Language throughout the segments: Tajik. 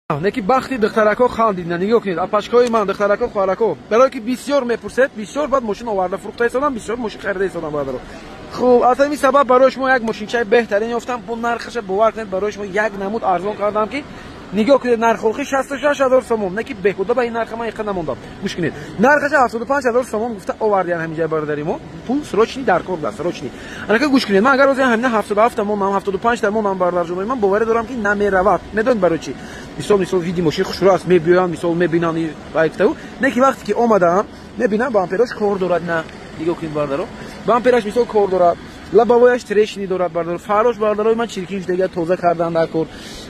Неки бахти духтарако хандид, нигоҳ кунед, апашкои ман, духтарако, хоҳарако, барое ки бисёр мепурсед, бисёр баъд мошин оварда фурӯхта истодам, бисёр мошин харида истодам, бародаро. Хуб, аз ҳамин сабаб барои шумо як мошинчаи беҳтарин ёфтам. Бо нархаша, бовар кунед, барои шумо як намуд арзон кардам, ки нигоҳ кунед, нархорхи 66 000 сомон, не ки беҳуда ба ин нарха ман иқа намондам. Гӯш кунед, нархаша 75 000 сомон гуфта овардиян ҳаминҷаи бародари мо. Пул срочный дар кор буд, срочный. Анака, гӯш кунед, ман агар ҳозир ҳамина 77 монам, 75 монам, бародарҷонои ман, боварӣ дорам, ки намеравад. Медонед барои чӣ? Мисол, види мошин хушрӯ аст, мебиёянд, мисол, мебинанд, вайктау. Не ки вақте ки омадаам, мебинам, бамперош кор дорад. На, нигоҳ кунед, бародаро, бампераш, мисол, кор дорад, лобовояш трещины дорад, бародаро, фарош, бародарои ман, чиркин шудага, тоза кардан дар кор.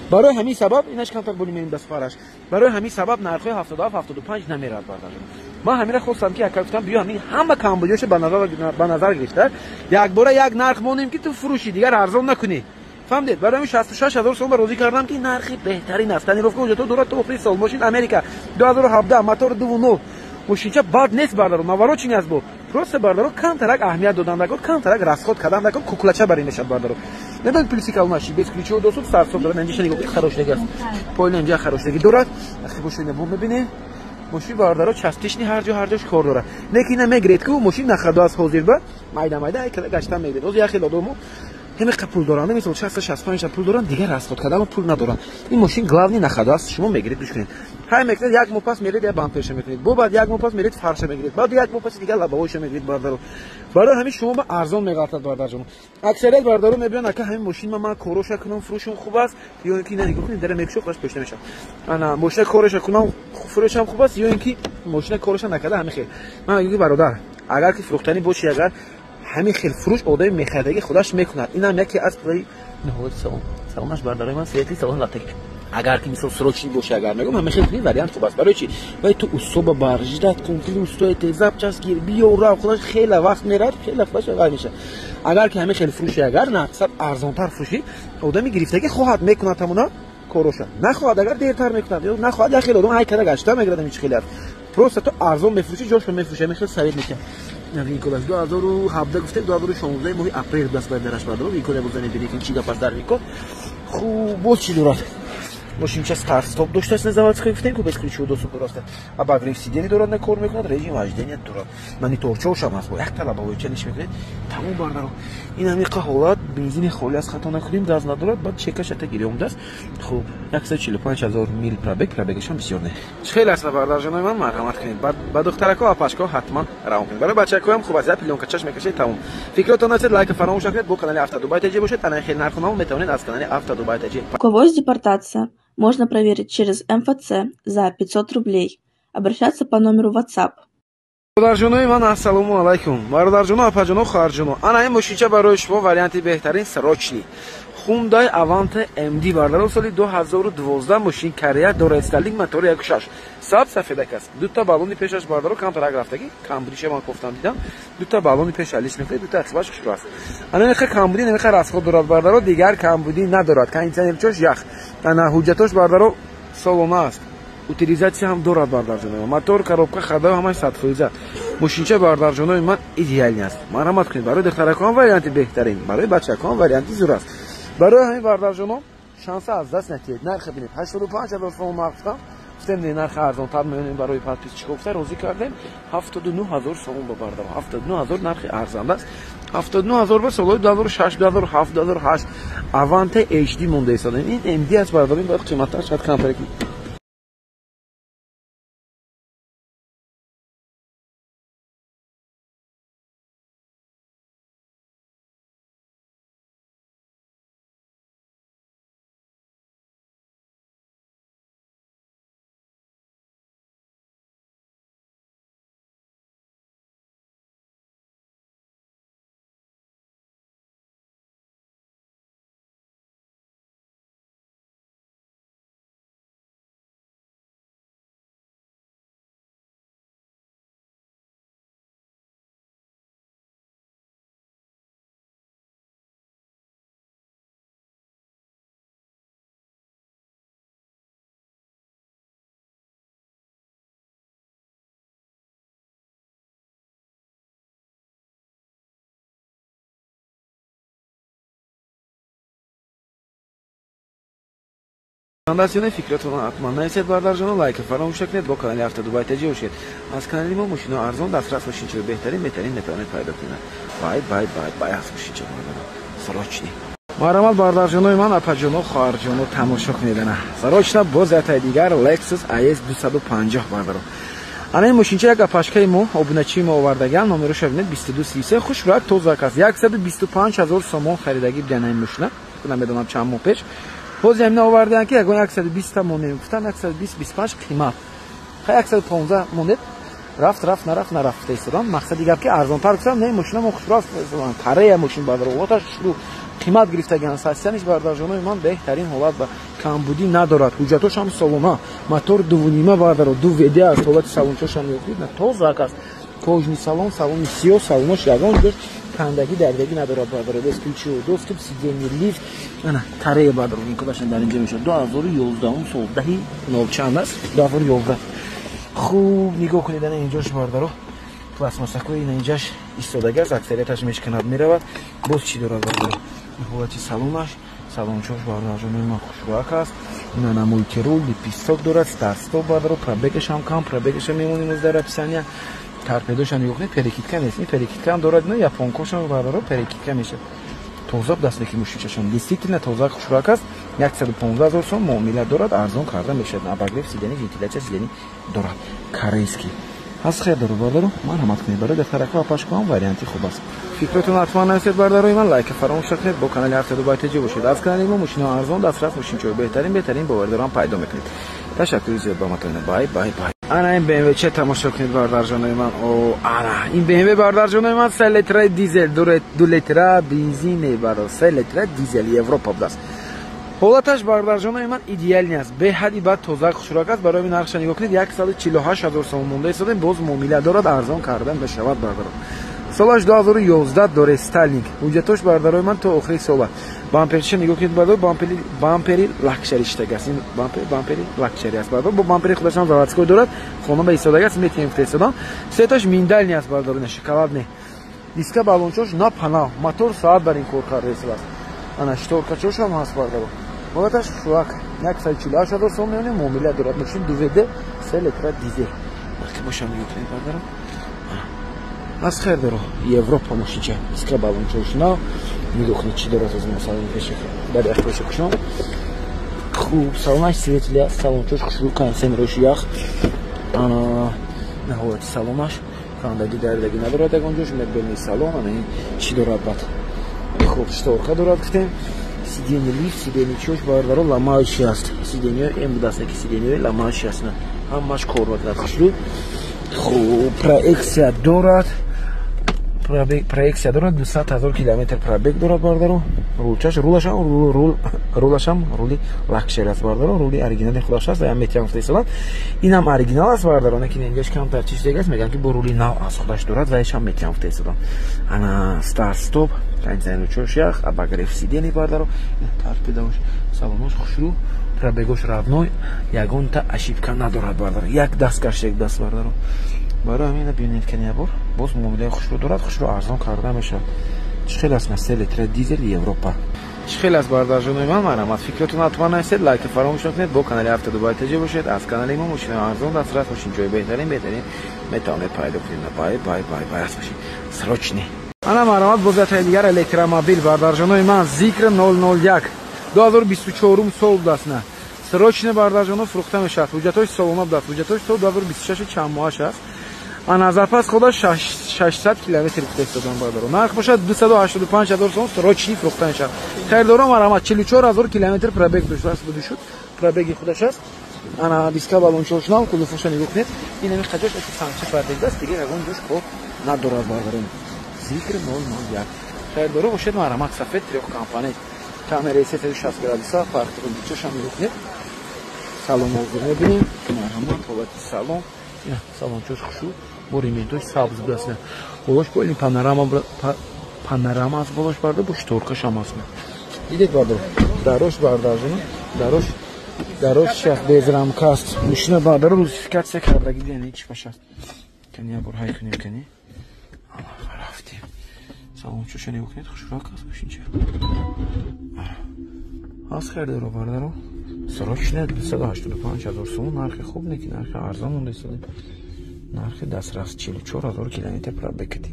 Барои ҳамин сабаб инаш камтар боли мерим даст фараш. Барои ҳамин сабаб нархҳои 77, 75 намерад, бародарҷон. Ман ҳамира хостам, ки яка гуфтам, биё, ҳамин ҳама камбудиёша ба назар гирифта, якбора як нарх монем, ки ту фурӯши, дигар арзон накунӣ. Фаҳмдед? Барои ҳамин 66 000 сом ба розӣ кардам, ки нархи беҳтарин аст. Тонировка, ҳуҷҷатҳо дорад то охири сол. Мошин Америка, 2017, мотор 2.0. Мошинча бад нест, бардаро, навороченный аст. Бо просто, бардаро, камтарак аҳамият додан дакор, камтарак расход кардан дакор, куклача барин мешавад, бардаро. Медонед, плюси калонаши бесключевой доступ, старт-стоп дорад. Инҷаша нигоҳ кунед, харошдагӣ аст, поина инҷа харошдагӣ дорад. Ахи бошина бо мебинед, мошин, бардаро, частичный, ҳар ҷо, ҳар ҷош кор дорад. Не ки ина мегиред, ку мошин нахадо аз ҳозир ба майда майда айкада гаштан мегиред. Ҳозир як хел одамо ҳамиқа пул доранд, мисол, 60, 65 пул доранд, дигар расход кардан пул надоранд. Ин мошин главный нахадо аст, шумо мегиред, гӯш кунед, ҳай мекунед, як моҳ пас меред, як бамперша мекунед, бо баъд як моҳ пас меред, фарша мегиред, баъд як моҳ паси дигар лобовойша мегиред, бардаро. Барои ҳамин шумо ба арзон меғалтад, бардарҷон. Аксарият бардаро мебиён: «Ака, ҳамин мошин ман короша кунам, фурӯшам хуб аст ё ин ки?» На, нигоҳ кунед, дара мекушо, худаш пӯшта мешавад. Ана, мошина короша кунам, фурӯшам хуб аст ё ин ки мошина короша накарда ҳамин хел? Ман мегӯям, бародар, агар ки фурӯхтанӣ боши, агар ҳамин хел фурӯш, одами мехаридагӣ худаш мекунад. Инам яке аз пулаи ниҳоят салон, салонаш, бародарои ман, светлый салон лафтаки. Агар ки, мисол, срочный боше, агар мегӯм, ҳамин хел кунӣ, вариант хуб аст. Барои чи? Вай ту усоба баржидат кун, пули устои запчасть гир, биё, рав, худаш хеле вақт мерад, хеле худаш вай мешавад. Агар ки ҳамин хел фурӯши, агар нақсад арзонтар фурӯшӣ, одами гирифтагӣ хоҳад, мекунад ҳамона короша, нахоҳад, агар дертар мекунад ё нахоҳад, як хел одам ҳай када гашта мегирад. Ҳамин чи хеле аст, просто ту арзон мефурӯшӣ, ҷошро мефурӯшӣ. Ҳамин хел совет мекунам. Винкодаш 2017 гуфтем, 2016 моҳи апрел даст ба дараш, бардорам. Винкода бозани, бинед, ки чӣ гап аст дар винкод. Хуб, боз чӣ дорад мошинча? Старт-стоп доштааст, на заводской, гуфтем ку, бесключевой доступ дорад, обогрев сидений дорад, на кор мекунад, режим вождения дорад, мониторчошам аст, бо як талабавоича ниш мекунед, тамом, бардаро. Ин ҳамиқа ҳолат, бензини холӣ аст, хато накунем, газ надорад, баъд чекаш ата гирӣ омадааст. Хуб, 145 000 мил пробег, пробегашам бисёр не. Хеле аст, бардарҷонои ман, марҳамат кунед, ба духтарако, апашко ҳатман равон кунед. Барои бачакоям хуб аст, як плёнка чаш мекашед, тамом. Фикротон насед, лайка фаромӯш накунед. Бо канали Автодубай Таҷи бошед. Ана хел нархунамо метавонед аз канали Автодубай Таҷи. У кого есть депортация, можно проверить через МФЦ за 500 рублей. Обращаться по номеру WhatsApp. Бародарҷонои ман, ассалому алайкум, бародарҷоно, апаҷоно, хоҳарҷоно. Ана ин мошинча барои шумо варианти беҳтарин, срочный, Хундай Аванте МД, бардаро, соли 2012, мошин Корея, дорестайлинг, мотори 1.6, саб сафедак аст. Дута баллони пешаш, бардаро, камтарак рафтагӣ, камбудиша ман кофтам, дидам, дута баллони пеш алиш мекунед, дута ақибаш хушрӯ аст. Ана меха камбудӣ, намеха расход дорад, бардаро, дигар камбудӣ надорад. Кондиционерчош ях. Ана ҳуҷҷатош, бардаро, солона аст, утилизация ҳам дорад, бардарҷонои ман. Мотор, коробка, ходовой ҳамаш 100%. Мошинча, бардарҷонои ман, идеальный аст. Марҳамат кунед, барои духтаракон варианти беҳтарин, барои бачакон варианти зур аст. Барои ҳамин, бардарҷоно, шанса аз даст натиҳед. Нарха бинед, 85 000 сомон нарх гуфтам, гуфтем, не, нарха арзонтар меёнем барои подписчико, гуфта розӣ кардем 79 000 сомон ба бардаро. 79 000 нархи арзанда аст. 79 000 ба солҳои 2006, 2007, 2008 Аванте HD монда истодем. Ин МД аст, бардаро, ин бояд қиматтар шавад камтар. Писанд аст ё не, фикратонро ҳатман нависед, бародарҷоно, лайка фаромӯш накунед, бо канали Авто Дубай ТҶ бошед. Аз канали мо мошино арзон, дастрас, мошинчаи беҳтарин, беҳтарин метавонед пайдо кунед. Бай бай бай бай аст мошинча, бародаро. Срочный. Марҳамат, бародарҷонои ман, апаҷоно, хоҳарҷоно, тамошо кунед ана. Срочно боз яктаи дигар Lexus IS 250, бародаро. Ана ин мошинча як апашкаи мо, обуначии мо овардагиам, номероша бинед, 2233, хушрӯяк, тозак аст. 125 ҳазор сомон харидагӣ будиан ин мошина. Намедонам чанд моҳ пеш. Ҳозир ҳамина овардаанд, ки ягон 120 та монем. Гуфтам 120, 25 қимат. Хай, 115 монед. Рафт, рафт, нарафт, нарафт гуфта истодам. Мақсади гап ки арзонтар гуфтам, не, мошина мо хушрӯ аст. Корея мошин, бародаро, ҳолаташ хушрӯ. Қимат гирифтагиан, сасяниш, бародарҷонои ман, беҳтарин ҳолат ва камбудӣ надорад. Ҳуҷҷатош ҳам солона. Мотор дувунима, бародаро, ду ВД аст. Ҳолати салончошам нигоҳ кунед, тозак аст. Кожаный салон, салони сиёҳ, салонош ягон ҷош кандагӣ, дардагӣ надорад, бародаро. Бесключевой доступ, сиденье лифт. Ана Корея, бародаро, ин кудаш дар инҷа мешавад. 2011 сол, даҳи нол чанд аст? 2011. Хуб нигоҳ кунед, ана инҷош, бародаро, пластмассакои ина инҷаш истодаги аст, аксарияташ мешканад, меравад. Боз чӣ дорад, бародаро? Ҳолати салонаш, салончош, бародарҷонои ман, хушрӯак аст. Ина мультируль, лепесток дорад, старт-стоп, бародаро, пробегаш ҳам кам, пробегаша мемонем дар описания. Торпедоша нигоҳ кунед, перекидка нест. Ин перекидка ҳам дорад, ина японкошам, бародаро, перекидка мешавад. Тоза даст ки мошинчашон действительно тоза, хушрӯак аст. 115 ҳазор сом муомила дорад, арзон карда мешавад. Обогрев сиденья, вентиляция сиденья дорад. Корейский. Аз хер дору, бародаро, марҳамат кунед, барои духтарако, апашкоам варианти хуб аст. Фикротон ҳатман нависед, бародарои ман, лайка фаромӯш накунед, бо канали Авто Дубай ТҶ бошед. Аз канали мо мошино арзон, дастрас, мошинчаҳои беҳтарин, беҳтарин, боварӣ дорам, пайдо мекунед. Ташаккури зиёд ба матоина. Бай бай бай. Ана ин BMW че тамошо кунед, бародарҷонои ман. О, ана ин BMW, бародарҷонои ман, 3 литра дизел, 2 литра бензин, баро, 3 литра дизел, Европа будааст. Ҳолаташ, бародарҷонои ман, идеальный аст. Беҳади бад тоза, хушрӯак аст. Барои нархша нигоҳ кунед, 148 ҳазор сомон монда истодем, боз муомила дорад, арзон кардан мешавад, бародаро. Солаш 2011, дорестайлинг. Ҳуҷҷатош, бародарои ман, то охири сола. Бамперчиша нигоҳ кунед, бародаро, бампери, бампери лакшери шитагаст. Ин бампер, бампери лакшери аст, бародаро. Бо бампери худашам заводской дорад. Хона ба истодагаст, метиҳем гуфта истодам. Цветаш миндальный аст, бародаро, ина шоколадный. Диска баллончош на пана, мотор соат бар ин кор карда истодааст. Ана шторкачошам ҳаст, бародаро. Ҳолаташ хушрӯак. 148 ҳазор сом меонем, муомила дорад. Мошин ду ВД, 3 литра дизел. Вақте бошам нигоҳ кунед, бародаро. Аз хер доро, Европа мошинча, диска баллончош на. Нигоҳ кунед, чӣ дорад аз салони пеши. Дар як пеши кушом. Хуб, салонаш светлый аст, салончош хушрӯ, кондиционерош ях. Ана ҳолати салонаш кандагӣ, дардагӣ надорад ягон ҷош, мебельный салон, ана ин чӣ дорад бад. Хуб, шторка дорад, гуфтем. Сиденье лифт, сиденье чош, бародаро, ломающий аст. Сиденье м будаст, ки сиденье ломающий аст. Ҳамаш кор мекунад хушрӯ. Хуб, проекция дорад. Проекция дорад, 200 ҳазор километр пробег дорад, бародаро. Рулчаш, рулашам, рул, рулашам, рули лакшери аст, бародаро, рули оригинали худаш аст, ям метиҳам гуфта истодам. Инам оригинал аст, бародаро, лекин инҷаш камтар чиз дега аст, мегӯям ки бо рули нав аз худаш дорад ва ишам метиҳам гуфта истодам. Ана старт стоп, кондиционерчош ях, обогрев сиденья, бародаро, торпедош, салонош хушрӯ, пробегош равной, ягонта ошибка надорад, бародаро. Як даст гашт, як даст, бародаро. Барои ҳамин бинед, кани бор боз муомилаи хушрӯ дорад, хушрӯ арзон карда мешавад. Чӣ хел аст на 3 литра дизел, Европа. Чӣ хел аст, бародарҷонои ман, марҳамат, фикротон ҳатман нависед, лайка фаромӯш накунед, бо канали Авто Дубай ТҶ бошед. Аз канали мо мошинои арзон, дастрас, мошинчаҳои беҳтарин, беҳтарин метавонед пайдо кунед. Бай бай бай бай аст мошин. Срочный. Ана марҳамат, боз яктаи дигар электромобил, бародарҷонои ман, Зикр 001, 2024 сол будааст на. Срочно, бародарҷоно, фурӯхта мешавад. Ҳуҷҷатҳои солона будааст. Ҳуҷҷатҳои сол 2026 чанд моҳаш аст. Ана запас хода 600 километр гуфта истодам, бародаро. Нарх бошад 285 ҳазор сом, срочный фурӯхта мешавад. Харидоро марҳамат, 44 ҳазор километр пробег доштааст, буду шуд. Пробеги худаш аст. Ана диска баллончош нав, кулуфоша нигоҳ кунед. Ин ҳамин қаҷош эти санча пробег аст, дигар ягон ҷош кор надорад, бародаро. Зикр 001. Харидоро бошед, марҳамат, сафед, трёхкомпонент. Камераи 360 градуса, парктроникчошам нигоҳ кунед. Салон ҳозир мебинем. Марҳамат, ҳолати салон. Салончош хушрӯ, бо рементош сабз будааст. Болош бо ин панорама, панорама аст болош, барда, бо шторкашам аст. Дидед, бардар, дарош, бардарҷоно, дарош, дарош чи аст, безрамка аст. Мошина, бардаро, русификатсия кардаги, яъне чӣ баш аст. Кани як бор ҳай кунем, кани. Рафтем. Салончоша нигоҳ кунед, хушрӯак аст мошинча. Ҳаст харидоро, бардаро. Срочно 285 ҳазор сомон, нархи хуб не ки нархи арзон монда истода. Нархи дастрас, 44 ҳазор километр пробег кати.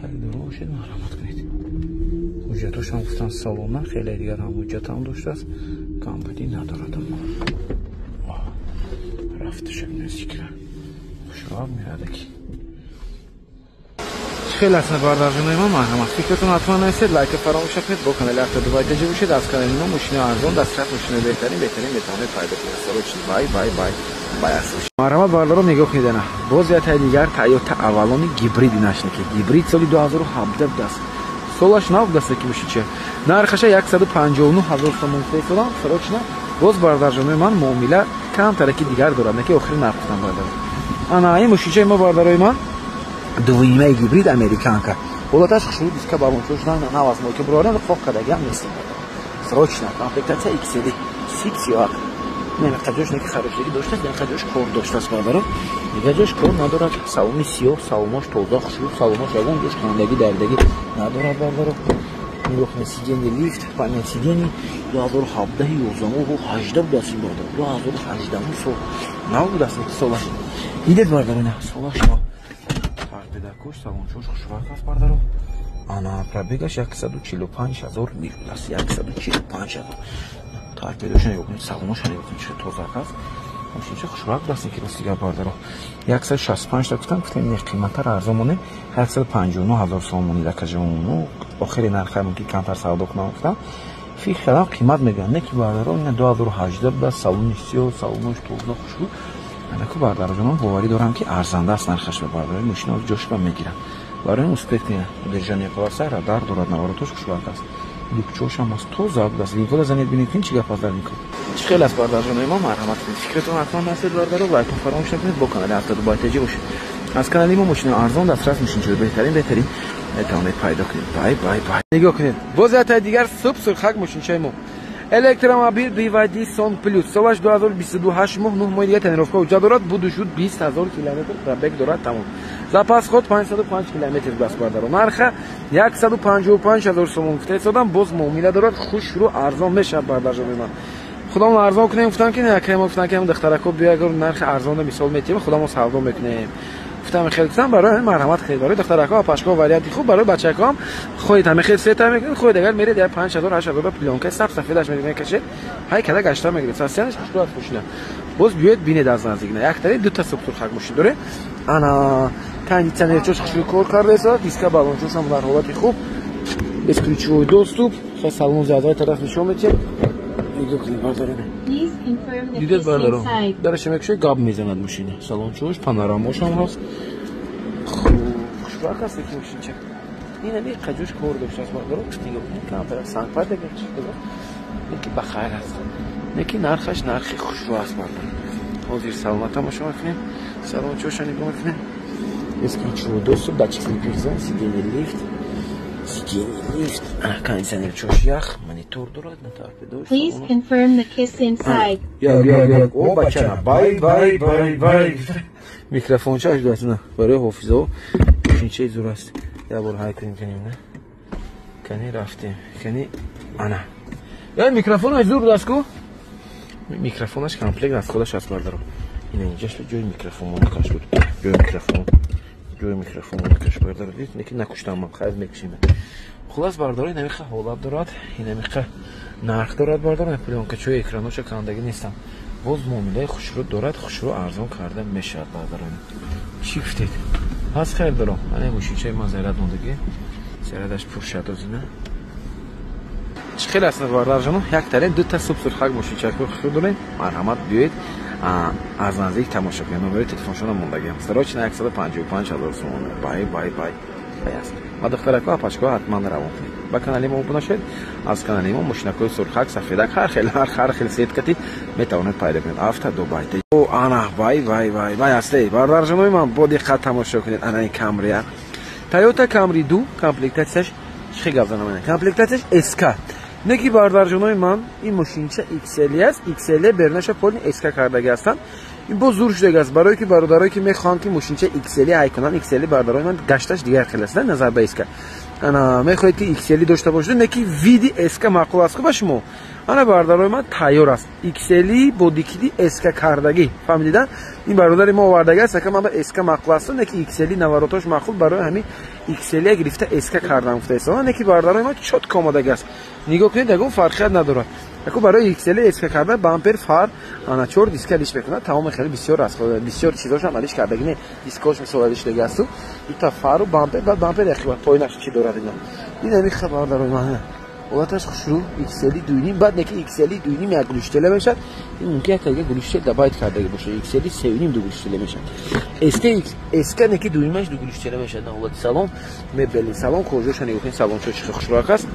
Харидоро бошед, марҳамат кунед. Ҳуҷҷатошам гуфтан салона, хеле дигар ҳам ҳуҷҷатам доштааст, камбудӣ надорад. Рафташа наздикра хушроҳ мерада ки хеле аст. Бардарҷонои ман, марҳамат, фикратон ҳатман нависед, лайка фаромӯш накунед, бо канали Авто Дубай Таҷи бошед. Аз канали мо мошинаи арзон, дастрас, мошинаи беҳтарин, беҳтарин метавонед пайдо кунед. Срочно, бай бай бай бай аст. Марҳамат, бардарон, нигоҳ кунед, ана боз як дигар Тойота Авалони гибрид нашнаки гибрид, соли 2017 будааст, солаш нав будааст ки мошинча. Нархаша 159 ҳазор сомон гуфта, срочно. Боз, бардарҷонои ман, муомила камтараки дигар дорад, наки охири нарх гуфтам, бардар. Ана ин мошинчаи мо, бардарои ман, дуюмаи гибрид, американка, ҳолаташ хушрӯ, диска балончош нав аз мойка бурорем, қоқ кардагиам нест. Срочно, комплектация XL, сип сиёҳак. Нема ҷош неки харошдагӣ доштааст, нема ҷош кор доштааст, бародаро, дигар ҷош кор надорад. Салони сиёҳ, салонош тоза, хушрӯ, салонош ягон ҷош кандагӣ, дардагӣ надорад, бародаро. Нигоҳ кунед, сиденье лифт, память сидений, 2017, 11, 18 будааст ин, бародар, 2018 сол, нав будааст солаш. Дидед, бародаро, на солаш нав. Торпедакош, салончош хушвақт аст, бародаро. Ана пробегаш 145 ҳазор мил будааст, 145 ҳазор. Торпедоша нигоҳ кунед, салоноша нигоҳ кунед, чӣ тозак аст. Мошинча хушвақт будааст ки рости гап, бародаро. 165 та гуфтам, гуфтем не, қиматтар арзон монем, 159 ҳазор сомонӣ дакажону охири нарха мумкин камтар савдо кунам гуфтам. Фикр кардам, қимат мегӯянд, не ки, бародаро, ина 2018 будааст, салони сиёҳ, салонош тоза, хушрӯ. Анаку, бародароҷонам, боварӣ дорам, ки арзанда аст нархаш, ба бародари мошина ҷошба мегирам. Барои успеть кунед. Удержание полоса, радар дорад, наворотош хушвақт аст. Люкчошам аст, тоза будааст. Винкода занед, бинед, кин чӣ гап аст дар винкод. Чӣ хел аст, бародарҷонои мо, марҳамат кунед. Фикратон ҳатман нависед, бародаро, лайкон фаромӯш накунед, бо канали Авто Дубай Таҷи бошед. Аз канали мо мошина арзон, дастрас, мошинчаи беҳтарин, беҳтарин метавонед пайдо кунед. Бай бай бай. Нигоҳ кунед. Боз як дигар суб сурхак мошинчаи мо. Электромобил BYD Song Plus. Солаш 2022, 8 моҳ, 9 моҳи дигар тонировка ҳуҷҷат дорад, буду шуд 20 ҳазор километр пробег дорад, тамом. Запас ход 505 километр будааст, бародаро. Нарха 155 ҳазор сомон гуфта истодам, боз муомила дорад, хушрӯ арзон мешавад, бардарҷони ман. Худамон арзон кунем гуфтам, ки не, акремо гуфтам, ки духтарако биягар нархи арзонро мисол метиҳем, худамон савдо мекунем. Гуфтам хеле гуфтам, барои марҳамат хеле барои духтарако ва пашко варианти хуб, барои бачако ҳам хоҳед ҳама хеле сета мекунед, хоҳед агар меред як 5000 8000 плёнка саб сафедаш мекашед, ҳай када гашта мегиред. Сасянаш хушрӯ аст мошина. Боз биёед бинед аз наздик. На як тари дута субтурхак мошин дорем. Ана кондитсионерчош хушрӯ кор кардааст, диска балончош ҳам дар ҳолати хуб. Бесключевой доступ. Хай салон зиёдаи тараф нишон медиҳем. Нигоҳ кунед, бародарон. Дидед, бародарон, дараша мекушед, гап мезанад мошина. Салончош, панорамошам ҳаст. Хуб, хушбахт аст ки мошинча. Ин ами қаҷош кор доштааст, бародарон. Нигоҳ кунед, камтар сангпар дагар чӣ неки ба хайр аст. Неки нархаш нархи хушрӯ аст, бародарон. Ҳозир салона тамошо мекунем. Салончоша нигоҳ мекунем. Бесключевой доступ, датчик слепых зон, сиденье лифт. Сиденье лифт, кондиционер чош ях, монитор дорад, на торпедош. Please confirm the kiss inside. Як, як, як, о, бачана, бай, бай, бай, бай. Микрофон чаш даст, на, барои ҳофизо, мошинчаи зур аст. Як бор ҳай кунем, канем, на. Кани рафтем, кани, ана. Я микрофонаш зур даст ку? Микрофонаш комплект аз худаш аст, бародаро. Ина инҷаш ҷои микрофон монакаш буд. Ҷои микрофон. Ҷои микрофон монакаш, бародаро. Дид, неки накуштам ман, хайр мекушем. Хулас, бародаро, инамиха ҳолат дорад, инамиха нарх дорад, бародаро, плёнкачои экраноша кандагӣ нестам. Боз муомилаи хушрӯ дорад, хушрӯ арзон карда мешавад, бародаро. Чӣ гуфтед? Ҳаст хайр дорам. Ана мошинчаи ман заряд мондагӣ. Зарядаш пур шуд озина. Чӣ хел аст, бародарҷоно? Як таре дута суб сурхак мошинчако хушрӯ дорем. Марҳамат, биёед аз наздик тамошо кунед. Номери телефоншона мондагиам. Срочно 155 ҳазор сомон. Бай бай бай. Бай аст. Ва духтарако, апачко ҳатман равон кунед. Ба канали мо обуна шавед. Аз канали мо мошинакҳои сурхак, сафедак, ҳар хел, ҳар хел сеткати метавонед пайдо кунед. Авто Дубай. О, ана, вай вай вай вай асте. Бародарҷонои ман, бо диққат тамошо кунед. Ана ин Камрия. Toyota Camry 2 комплектатсияш чӣ гап занам? Комплектатсияш SK. Неки, бародарҷонои ман, ин мошинча XL аст. XL бернаша полни SK кардаги ҳастанд. Ин боз зур шудаги аст, барое ки бародарое ки мехоҳанд ки мошинча XL ҳай кунанд, XL, бародарои ман, гашташ дигар хел аст назар ба SK. Ана мехоҳед, ки XL дошта бошед, не ки види СК маъқул аст ба шумо. Ана, бародарои ман, тайёр аст XL бо дикиди СК кардагӣ, фаҳмидида? Ин бародари мо овардаги аст, ака, ман ба СК маъқул аст, не ки XL наворотош маъқул, барои ҳамин XL гирифта СК кардам, гуфта. Не ки, бародарои ман, чётко омадаги аст, нигоҳ кунед, ягон фарқият надорад. Яку барои XL СК карда, бампер, фар, ана чор диска лиш мекунад, тамоми хеле бисёр аст, бисёр чизошам алиш кардаги не, дискош мисол алиш шудаги асту дута фару бампер, баъд бампер яхи поинаш чӣ дорад. Ина ин ҳами бародарои ман, ҳолаташ хушрӯ, XL 2.5, баъд неки XL 2.5 як глушитель мешавад. Ин мумкин як дига глушитель добавить кардаги боша, XL 3.5 ду глушитель мешавад, СК СК неки 2.5-аш ду глушитель мешавад. Ҳолати салон, мебели салон, кожоша нигоҳ кунед, салон чо чӣ хушрӯак аст.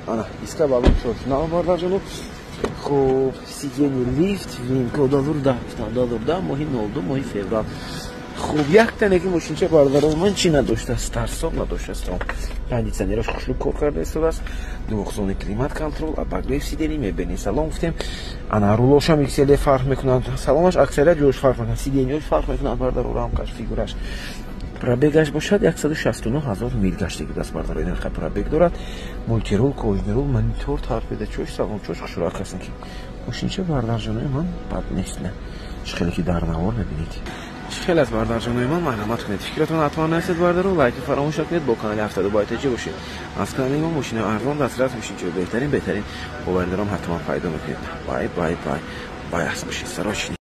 Ана диска балон чош нав, бардарҷону. Хуб, сиденье лифт, винко 2010 гуфтам, 2010, моҳи 02, моҳи феврал. Хуб, якта неки мошинча, бародарон ман, чӣ надоштааст? Старт-стоп надоштааст. Кондиционерош хушрӯ кор карда истодааст, двухзонный климат контроль, обогрев сидений, мебели салон гуфтем. Ана рулошам XL фарқ мекунанд, салонаш аксарият ҷош фарқ мекунад, сиденьёш фарқ мекунад, бародаро, рамкаш, фигураш. Пробегаш бошад 169 ҳазор мил гаштаги аст, бардаро, ин пробег дорад. Мультирул, кожаный рул, монитор, торпедачош, салончош хушрӯак аст. Ки мошинча, бардарҷонои ман, бад нест, не чӣ хеле ки дар навор мебинед, чӣ хеле аст, бардарҷонои ман, марҳамат кунед, фикратон ҳатман нависед, бардаро, лайки фаромӯш накунед, бо канали 72 байтаҷи бошед. Аз канали мо мошинаи арзон дастрас, мошинчаи беҳтарин, беҳтарин, боварӣ дорам, ҳатман пайдо мекунед. Бай, бай, бай, бай, аст бошед, сарочни.